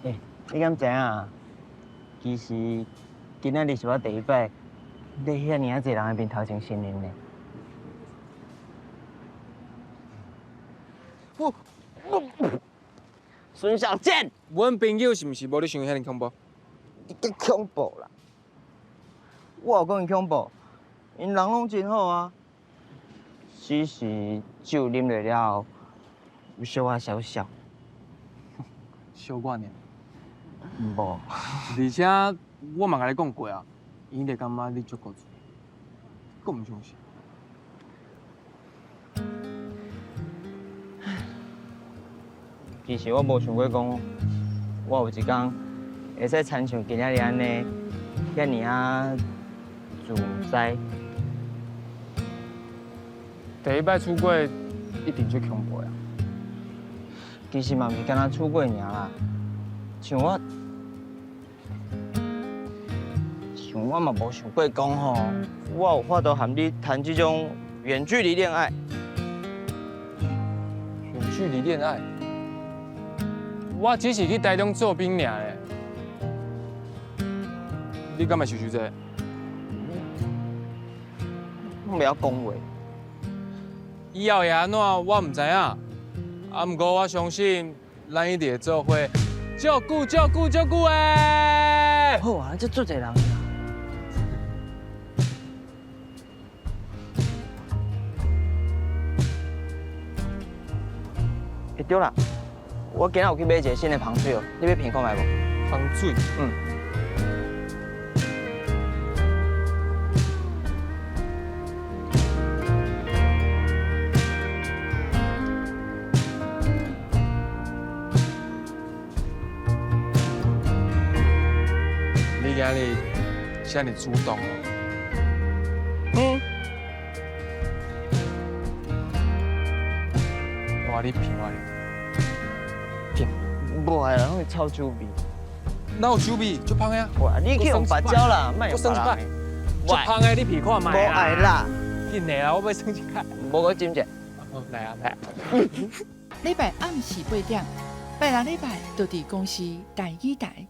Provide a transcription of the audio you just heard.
欸，你敢知影？其實今仔日是我第一擺咧遐爾仔濟人的面頭前承認呢。我孫小健，阮朋友是毋是無你想的遐爾恐怖？你較恐怖啦！我有講伊恐怖，𪜶人攏真好啊，只是酒啉落了後，有小可痟痟。小可爾。無。而且我嘛共你講過啊，𪜶會感覺你足古錐，閣毋相信。其實我無想過講，我有一工會使親像今仔日按呢，遐爾仔自在。第一擺出櫃一定足恐怖的。其實嘛，毋是干焦出櫃爾啦，像我嘛無想過講吼，我有法度和你談這種遠距離戀愛。遠距離戀愛？我只是去台中做兵爾咧，你敢會想想這個？我袂曉講話。以後會按怎，我毋知影。啊，毋過我相信，咱一定會做伙，足久足久足久的。好啊，這足濟人。欸，對啦，我今仔有去買一个新的香水哦，你欲品看覓無？香水？嗯。你今日遮爾主動哦？嗯。我你品我品。無愛啦，攏是臭酒味。哪有酒味？足芳的啊！哇，你去用白椒啦，莫用閣耍一擺。足芳的，你闻看覓無愛啦。緊的啦，我欲耍一擺。無閣斟者。好，來啊來啊。禮拜暗時8點，拜六禮拜就佇公視台語台。